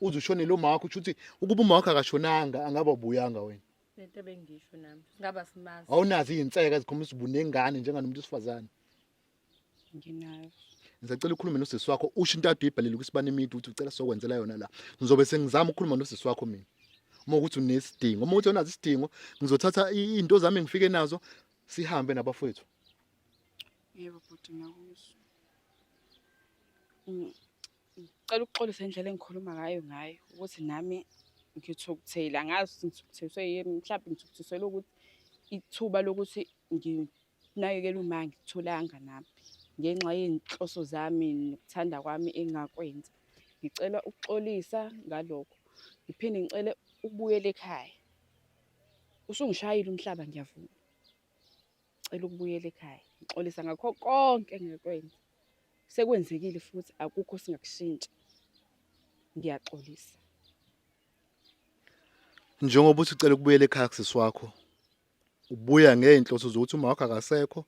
uze ushonele uma wakho usho ukuthi ukuba uma wakho akashonanga angaba ubuyanga wena Lento bengisho nami. Ngaba simazi. Awunazo izinseka ezikhombisa ubunengane njenganomuntu wesifazane. Nginazo. Ngisacela ukhulume nosisi wakho usho into ade uyibhalele kwisibani media ukuthi ucela sokwenzela yona la. Ngizobe sengizama ukukhuluma nosisi wakho mina. Uma ukuthi unesidingo, uma ukuthi unazo isidingo, ngizothatha izinto zami ngifike nazo sihambe nabafowethu. Yebo bhuti ngiyakuzwa. Ngicela ukuxolisa indlela engikhuluma ngayo ngayo ukuthi nami ngithukuthele angazi ukuthi ngithukutheliswe yini mhlawumbe ngithukuthiselwe ukuthi ithuba lokuthi nginakekele uma ngitholanga nami ngenxa yey'nhloso zami nokuthanda kwami engingakwenza. Ngicela ukuxolisa ngalokho, ngiphinde ngicele ukubuyela ekhaya. Usungishayile umhlaba ngiyavuma. Ngicela ukubuyela ekhaya. Ngixolisa ngakho konke engingakwenza. Sekwenzekile futhi akukho singakushintsha. Ngiyaxolisa. Njengoba uthi ucela ukubuyela ekhaya kusisi wakho, ubuya ngey'nhloso zokuthi uma wakho akasekho,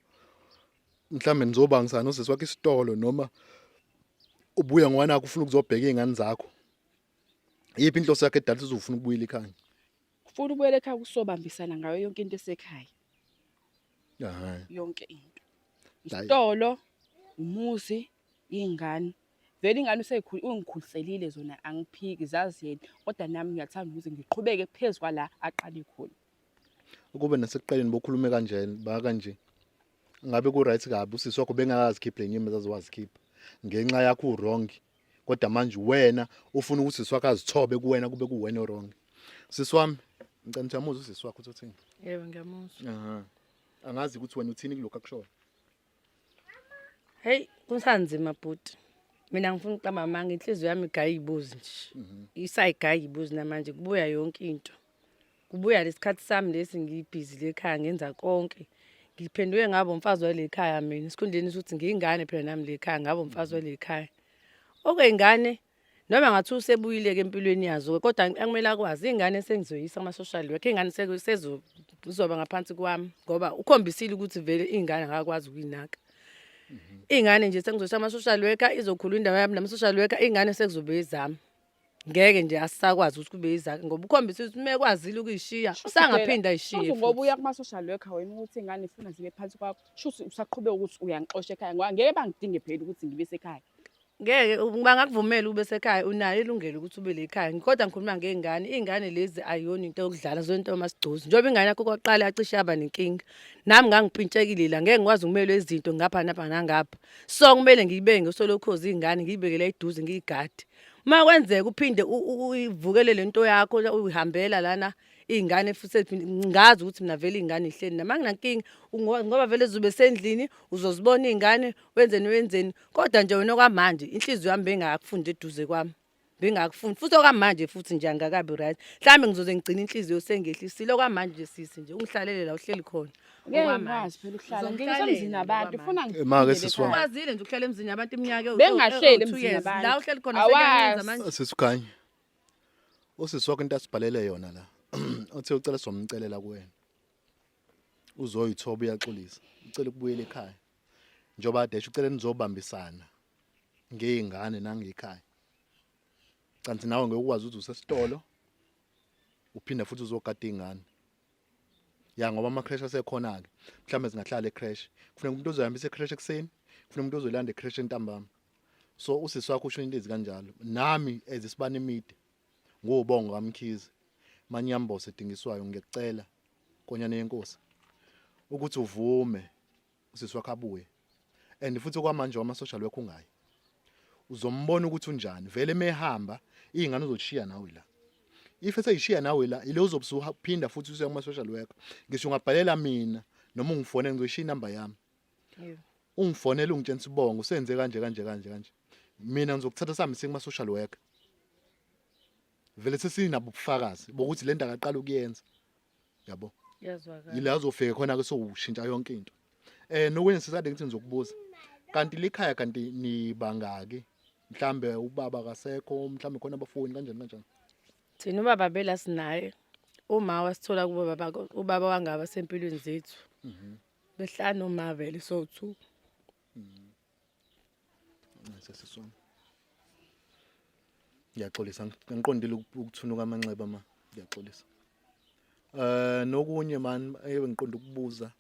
mhlawumbe nizobangisana nosisi wakho isitolo noma ubuya ngoba nakho ufuna ukuzobheka iy'ngane zakho. Iyiphi inhloso yakho edala ukuthi uzofuna ukubuyela ekhaya? Ufuna ukubuyela ekhaya kusobambisana ngayo yonke into esekhaya. Hhayi. Yonke into. Isitolo, umuzi, iy'ngane. Vele ingane ungikhuliselile zona angiphiki zazi yena kodwa nami ngiyathanda ukuthi ngiqhubeke phezu kwala aqale khona. Ukube nasekuqaleni bokhulume kanje bakanje ngabe ku right kabi usisi wakho bengakazikhiphi le nyembezi azowazikhipha ngenxa yakho u wrong kodwa manje wena ufuna ukuthi usisi wakho azithobe kuwena kube kuwena wrong. Sisi wami ngicela ukuthi amuzwe usisi wakho uthi uthini. Yebo ngiyamuzwa. Aha. Angazi ukuthi wena uthini kulokho akushoyo. Hey kusanzima bhuti. Mina ngifuna ukuqamba amanga inhliziyo yami igayi ibuzi nje. Isayigaya ibuzi namanje kubuya yonke into. Kubuya lesikhathi sami lesi ngibhizi lekhaya ngenza konke. Ngiphenduke ngabo umfazi wale khaya mina esikhundleni sokuthi ngiyingane phela nami le khaya ngabo umfazi wale khaya. Okweyingane noma ngathi usebuyile-ke empilweni yazo kodwa akumele akwazi iy'ngane sengizoyisa kuma-social worker iy'ngane sezoba ngaphansi kwami ngoba ukhombisile ukuthi vele iy'ngane angakwazi ukuyinaka. Iy'ngane nje sengizoyisa ama-social worker izokhula indaba yami nama-social worker iy'ngane sekuzobe ezami. Ngeke nje asisakwazi ukuthi kube yizakhe ngoba ukhombisile ukuthi uma ekwazile ukuyishiya usangaphinda ayishiye Shuthi ngoba futhi. uya kuma-social worker wena ukuthi ingane ifuna zibe phansi kwakho shuthi usaqhubeka ukuthi uyangixosha ekhaya ngoba ngeke bangidinge phela ukuthi ngibe sekhaya. Ngeke bangakuvumela ube sekhaya unalo ilungelo ukuthi ube lekhaya kodwa ngikhuluma ngey'ngane iy'ngane lezi ayiyona into yokudlala zona into yomasigcozi njengoba ingane yakho kwaqala yacishe yaba nenkinga nami ngangipintshekile la ngeke ngikwazi ukumelwa izinto ngapha napha nangapha so kumele ngiyibeke ngesolokhozi iy'ngane ngiyibekele eduze ngiyigade uma kwenzeka uphinde uyivukele le nto yakho uyihambela lana iy'ngane futhi ngazi ukuthi mina vele iy'ngane ihleli nami anginankinga ngoba vele zizobe sendlini uzozibona iy'ngane wenzeni wenzeni kodwa nje wena okwamanje inhliziyo yami bengakakufundi eduze kwami bengakufundi futhi okwamanje futhi nje angakabi right mhlawumbe ngizoze ngigcine inhliziyo sengehlisile okwamanje nje sisi nje ungihlalele la uhleli khona. Ngeke ngikwazi phela ukuhlala ngisemzini abantu ufuna Ma-ke sisi wami. Ukwazile nje ukuhlala emzini yabantu iminyaka Bengingahleli ewu-two emzini years. yabantu. La uhleli khona Awazi. sekuyanyenza manje. Sisi uKhanya. Usisi wakho into asibhalele yona la. Uthe ucela somcelela kuwena. Uzoyithoba uyaxolisa. Ucela ukubuyela ekhaya. Njengoba kade esho ucela nizobambisana ngey'ngane nangekhaya. Kanti nawe ngeke ukwazi ukuthi usesitolo uphinde futhi uzogada iy'ngane. Ya ngoba ama-creche asekhona-ke. Mhlawumbe zingahlala e-creche. Kufuneka umuntu ozoyihambisa e-creche ekuseni, kufuneka umuntu ozoyilanda e-creche ntambama. So usisi wakho usho into ezikanjalo. Nami as isibani emide ngubongo kaMkhize. Manyambose Dingiswayo ngiyakucela nkonyane yenkosi ukuthi uvume usisi wakho abuye and futhi okwamanje wama social work ungayi uzombona ukuthi unjani vele mehamba izingane uzoshiya nawe la if eseyishiya nawe la ile uzobe usuphinda futhi usuya kuma social worker ngisho ungabhalela mina noma ungifonele ngizoyishiya inamba yami ungifonele ungitshela sibonga usenze kanje kanje kanje kanje mina ngizokuthatha sami sikuma social worker vele sesinabo ubufakazi bokuthi le nto akaqala ukuyenza yabo Yazwakala. yila azofika khona ke sowushintsha yonke into eh nokunye sisade ngithi ngizokubuza kanti likhaya kanti nibangaki mhlambe ubaba kasekho mhlambe khona abafowenu kanjani kanjani Thina ubaba bela sinaye. Uma wasithola kubo baba ubaba wangaba sempilweni zethu. Behlala noma vele so two. Sesisona. Ngiyaxolisa ngiqondile ukuthunuka amanxeba ma. Ngiyaxolisa. Eh nokunye man ngiqonda ukubuza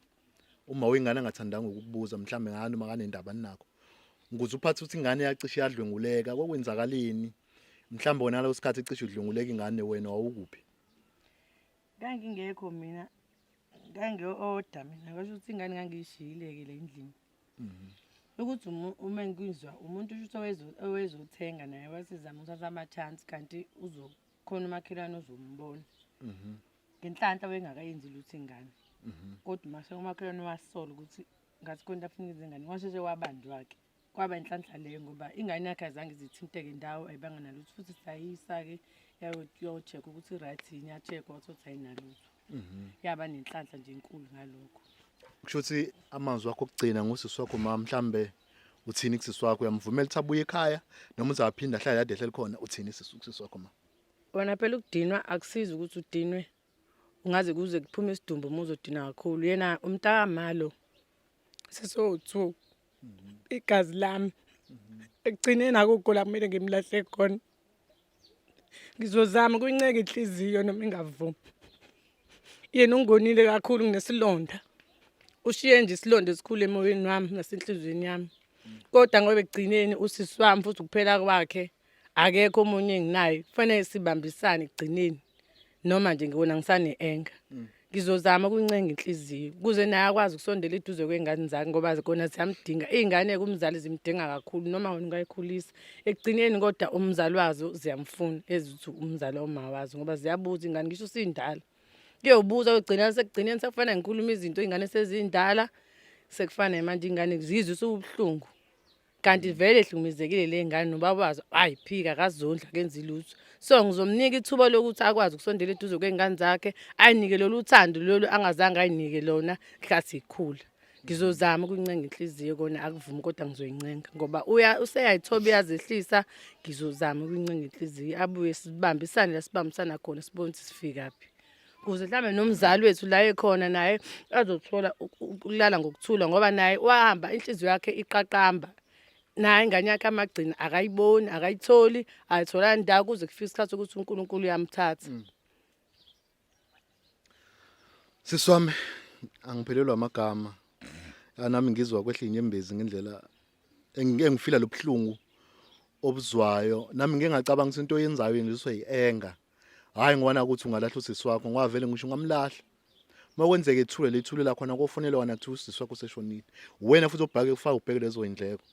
uma uyingane angathandanga ukukubuza mhlambe ngani uma kanendaba ninakho. Ukuze uphathe ukuthi ingane yacishe yadlwenguleka kwakwenzakaleni? Mhlambe wena ngaleso sikhathi icishe idlwenguleka ingane wena wawukuphi? Ngangingekho mina ngangiyo-oda mina kwasho ukuthi ingane ngangiyishiyile-ke le endlini. Ukuthi uma ngizwa umuntu usho ukuthi owezothenga naye wasizama ukuthatha ama-chance kanti uzokhona umakhelwane ozombona. Ngenhlanhla wayengakayenzi lutho ingane. Kodwa mase umakhelwane wasola ukuthi ngathi khona into afuna ukuyenza ingane washeshe wabanjwa-ke. Kwaba inhlanhla leyo ngoba ingane yakhe ayizange izithinteke ndawo ayibanga nalutho futhi sayisa-ke yayo-check ukuthi i-right yini ya-check-wa kwathiwa ukuthi ayinalutho. Yaba nenhlanhla nje enkulu ngalokho. Kusho ukuthi amazwi akho okugcina ngosisi wakho ma mhlambe uthini kusisi wakho uyamvumela ukuthi abuye ekhaya noma uzaphinda ahlale kade ehleli khona uthini sisi kusisi wakho ma? Wona phela ukudinwa akusizi ukuthi udinwe ungaze kuze kuphume isidumbu uma uzodinwa kakhulu yena umntakamalo Sesowu-two igazi lami ekugcineni akukho la kumele ngimlahle khona. Ngizozama ukuyinceka inhliziyo noma ingavumi. Yena ungonile kakhulu nginesilonda. Ushiye nje isilonda esikhulu emoyeni wami nasenhliziyweni yami. Kodwa ngoba ekugcineni usisi wami futhi ukuphela kwakhe akekho omunye enginaye kufanele sibambisane ekugcineni noma nje ngibona ngisane-anger ngizozama ukuncenga inhliziyo ukuze naye akwazi ukusondela eduze kwey'ngane zakhe ngoba kona ziyamdinga iy'ngane kumzali zimdinga kakhulu noma wena ungayikhulisa ekugcineni kodwa umzali wazo ziyamfuna ezithi umzali oma wazo ngoba ziyabuza ingane ngisho usindala kuyobuza kugcina sekugcineni sekufanele ngikhulume izinto iy'ngane sezindala sekufanele manje iy'ngane zizwe usubuhlungu Kanti vele ihlukumezekile le ngane nobaba wazo ayiphika akazondli akenzi lutho. So ngizomnika ithuba lokuthi akwazi ukusondela eduze kwey'ngane zakhe ayinike lolu thando lolu angazange ayinike lona ngesikhathi ikhula. Ngizozama ukuncenga inhliziyo kona akuvumi kodwa ngizoyincenga ngoba uya useyayithoba uyazehlisa ngizozama ukuncenga inhliziyo abuye sibambisane la sibambisana khona sibone ukuthi sifikaphi. Ukuze mhlawumbe nomzali wethu la ekhona naye azothola ukulala ngokuthula ngoba naye wahamba inhliziyo yakhe iqaqamba naye ingane yakhe amagcina akayiboni akayitholi ayitholani ndawo kuze kufike isikhathi sokuthi uNkulunkulu uyamthatha. Sisi wami angiphelelwa amagama. Nami ngizwa kwehla inyembezi ngendlela engifila lobuhlungu obuzwayo. Nami ngike ngacabanga ukuthi into oyenzayo yenziswa yi-anger. Hhayi ngoba naku ukuthi ungalahla usisi wakho ngoba vele ngisho ungamlahla. Uma kwenzeka ethule lethule lakhona kofonelwa wena kuthiwa usisi wakho useshonile. Uwena futhi obhake ufake ubheke lezo yindleko.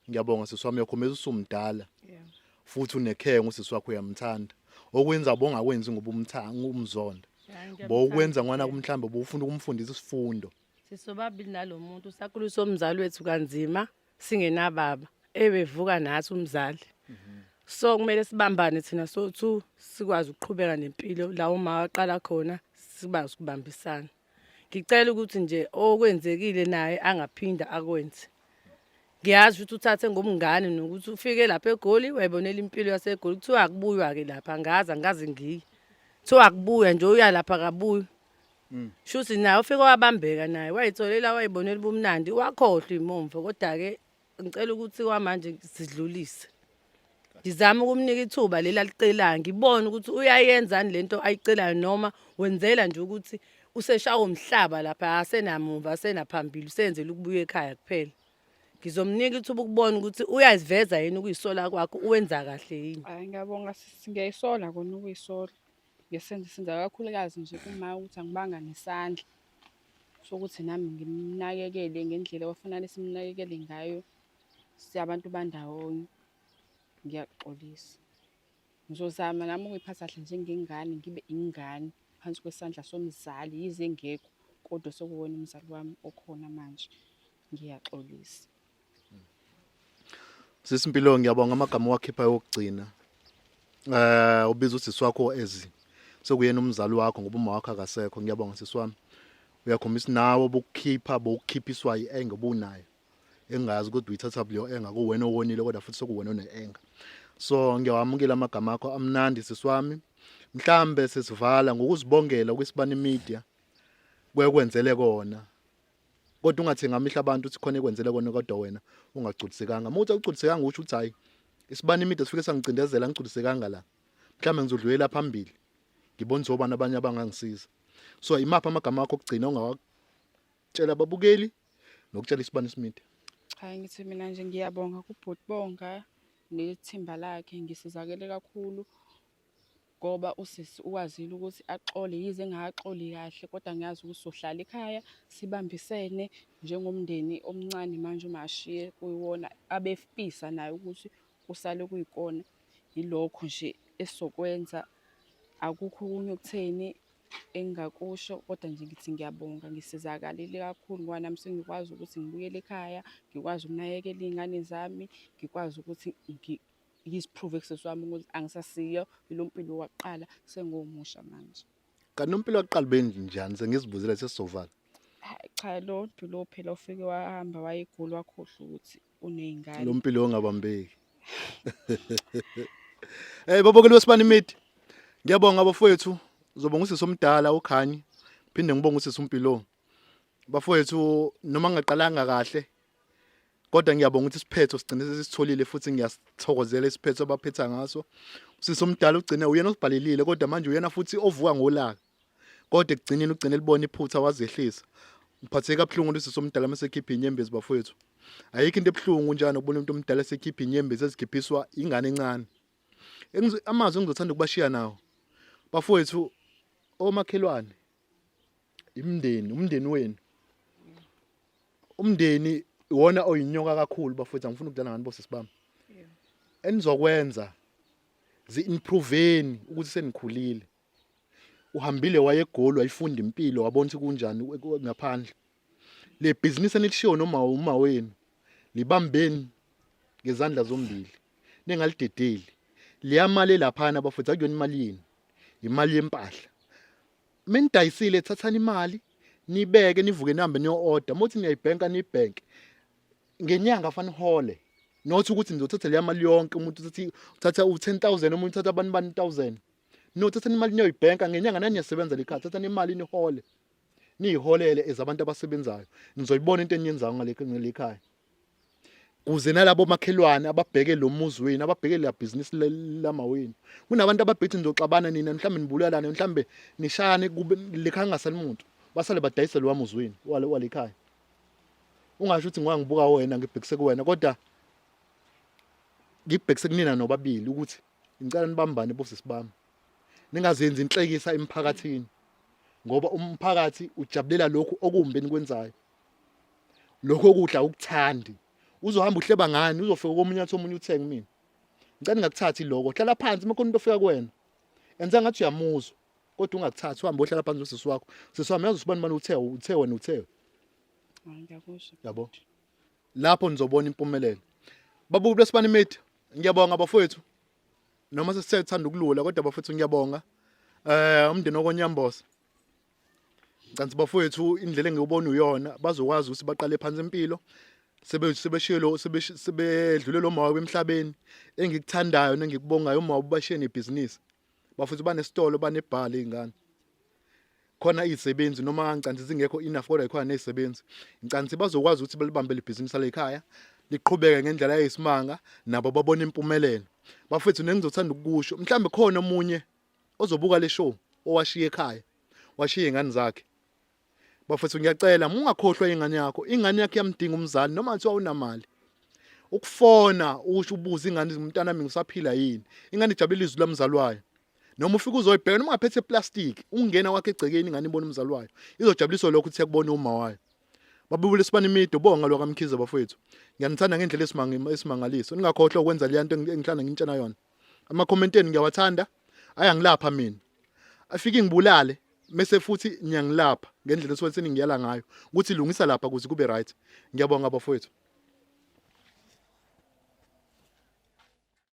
Ngiyabonga sisi wami uyakhombisa usumdala. Futhi unekhengo usisi wakho uyamthanda. Okwenza bongakwenzi ngoba umthanga umzonda. Bowukwenza ngwana kumhlambe bowufuna ukumfundisa isifundo. Sisobabili nalo muntu sakhulisa umzali wethu kanzima singenababa ebevuka nathi umzali. So kumele sibambane thina so-two sikwazi ukuqhubeka nempilo la uma waqala khona sikwazi ukubambisana. Ngicela ukuthi nje okwenzekile naye angaphinda akwenze. Ngiyazi ukuthi uthathe ngobungane nokuthi ufike lapha eGoli wayibonela impilo yaseGoli kuthiwa akubuywa-ke lapha angazi angikaze ngiye. Kuthiwa akubuywa nje uya lapha akabuyi. Shuthi naye ufike wabambeka naye wayitholela wayibonela ubumnandi wakhohlwa imumva kodwa-ke ngicela ukuthi kwamanje sidlulise. Ngizama ukumnika ithuba leli alicelayo ngibone ukuthi uyayenzani lento ayicelayo noma wenzela nje ukuthi useshawa umhlaba lapha asenamumva asenaphambili usenzela ukubuya ekhaya kuphela. Ngizomnika ithuba ukubona ukuthi uyaziveza yini ukuyisola kwakhe uwenza kahle yini. Hayi ngiyabonga sisi, ngiyayisola kona ukuyisola. Ngesenzo senza kakhulukazi nje kuma ukuthi angibanga nesandla sokuthi nami ngimnakekele ngendlela kwakufanele simnakekele ngayo siyabantu bandawonye. Ngiyaxolisa. Ngizozama nami ukuy'phatha kahle njengengane, ngibe ingane phansi kwesandla somzali yize engekho kodwa sekuwena umzali wami okhona manje. Ngiyaxolisa. Sisi Mpilo ngiyabonga amagama owakhiphayo okugcina. Ubiza usisi wakho ezi sekuyena umzali wakho ngoba uma wakho akasekho. Ngiyabonga sisi wami. Uyakhombisa nawe bokukhipha bokukhiphiswa ienga obunayo. Engazi kodwa uyithatha leyo enga kuwena owonile kodwa futhi sekuwena oneenga. So ngiyawamukela amagama akho amnandi sisi wami. Mhlambe sesivala ngokuzibongela kwisibani media kwekwenzele kona. Kodwa ungathengi amehlo abantu uthi khona ekwenzele kona kodwa wena ungagculisekanga. Uma uthi awugculisekanga usho ukuthi hayi isibani imida sifike sangicindezela angigculisekanga la. Mhlawumbe ngizodlulela phambili ngibonise obani abanye abangangisiza. So imaphi amagama akho okugcina ongawatshela ababukeli nokutshela isibani simide? Cha ngithi mina nje ngiyabonga kubhuti Bonga nethimba lakhe ngisizakele kakhulu ngoba usisi ukwazile ukuthi axole yize engakaxoli kahle kodwa ngiyazi ukuthi sohlala ekhaya sibambisene njengomndeni omncane manje uma ashiye kuyiwona abefisa naye ukuthi kusale kuyikona. Yilokho nje esizokwenza, akukho okunye okutheni engingakusho kodwa nje ngithi ngiyabonga ngisizakalile kakhulu ngoba nami sengikwazi ukuthi ngibuyele ekhaya, ngikwazi ukunakekela iy'ngane zami, ngikwazi ukuthi ngiziprove kusisi wami ukuthi angisasiyo ilo mpilo wakuqala sengomusha manje. Kanti umpilo wakuqala benjani sengizibuzela sesizovala. Hayi cha lo mpilo phela ufike wahamba wayegula wakhohlwa ukuthi uney'ngane. Lo mpilo ongabambeki. Eh babukeli besibani media. Ngiyabonga bafowethu. Ngizobonga usisi omdala uKhanyi. Phinde ngibonge usisi uMpilo. Bafowethu noma ngingaqalanga kahle kodwa ngiyabonga ukuthi isiphetho sigcine sesitholile futhi ngiyasithokozela isiphetho abaphetha ngaso. Usisi omdala ugcine uyena osibhalelile kodwa manje uyena futhi ovuka ngolaka. Kodwa ekugcineni ugcine libona iphutha wazehlisa. Ngiphatheke kabuhlungu ukuthi usisi omdala mase ekhipha inyembezi bafowethu. Ayikho into ebuhlungu njani ukubona umuntu omdala esekhipha inyembezi ezikhiphiswa ingane encane. Amazwi engizothanda ukubashiya nawo bafowethu omakhelwane imndeni umndeni wenu umndeni iwona oyinyoka kakhulu bafowethu angifuni ukudlala ngani bosisi bami enizokwenza zi-improveni ukuthi senikhulile uhambile waye egoli wayifunda impilo wabona ukuthi kunjani ngaphandle le bhizinisi enilishiwo noma uma wenu libambeni ngezandla zombili ningalidedeli leya mali elaphana bafowethu akuyona imali yenu imali yempahla Menidayisile thathani imali nibeke nivuke nihambe niyo-order uma uthi niyayibhenka niyibhenke ngenyanga fanele uhole not ukuthi nizothatha leya mali yonke umuntu uthatha uthatha u-10 000 omunye uthatha abantu bani 1000 no thathani imali niyoyibhenka ngenyanga nani niyasebenza lekhaya thathani imali nihole niyiholele as abantu abasebenzayo nizoyibona into eniyenzayo ngale khaya kuze nalabo makhelwane ababheke lo muzi wenu ababheke la business lamawenu kunabantu ababhithi nizoxabana nina mhlambe nibulalane mhlambe nishayane kube lekhaya ngasali muntu basale badayise lo muzi wenu wale walekhaya ungasho ukuthi ngoba ngibuka wena ngibhekise kuwena kodwa ngibhekise kunina nobabili ukuthi ngicela nibambane bosisi bami ningazenzi inhlekisa emphakathini ngoba umphakathi ujabulela lokhu okumbi enikwenzayo lokho kudla ukuthandi uzohamba uhleba ngani uzofika komunye athi omunye uthenge mina ngicela ningakuthathi lokho hlala phansi uma khona into ofika kuwena enza ngathi uyamuzwa kodwa ungakuthathi uhambe ohlala phansi nosisi wakho sisi wami yazi usibani mani uthe uthe wena uthe Ngiyakuzwa. yabo lapho nizobona impumelelo babuki besibani media ngiyabonga bafowethu noma sesithanda ukulula kodwa bafowethu ngiyabonga eh umndeni okonyambosa Cansi bafowethu indlela engiwubona uyona bazokwazi ukuthi baqale phansi impilo sebe sebeshiye lo sebedlule lo mawabo emhlabeni engikuthandayo nengikubongayo umawabo bashiye nebhizinisi bafowethu banesitolo banebhala izingane khona izisebenzi noma ngicansi zingekho enough kodwa ikhona nezisebenzi ngicansi bazokwazi ukuthi balibambe lebhizinisi lalekhaya liqhubeke ngendlela eyisimanga nabo babone impumelelo bafethu nengizothanda ukukusho mhlambe khona omunye ozobuka le show owashiya ekhaya washiya ingane zakhe bafethu ngiyacela mungakhohlwa ingane yakho ingane yakho iyamdinga umzali noma kuthiwa unamali ukufona usho ubuze ingane umntana wami ngisaphila yini ingane ijabulile izwi lamzali wayo Noma ufike uzoyibheka noma ungaphethe plastic, ungena kwakhe egcekeni ingane ibona umzali wayo. Izojabuliswa lokho ukuthi yakubona uma wayo. Babubule sibani imido bonga lwakamkhize bafowethu. Ngiyanithanda ngendlela esimangaliso. Ningakhohlwa ukwenza leya nto engihlala ngintshena yona. Ama-comment enu ngiyawathanda, ayangilapha mina. Afike ngibulale mese futhi niyangilapha ngendlela esuke seningiyala ngayo ukuthi lungisa lapha ukuze kube right. Ngiyabonga bafowethu.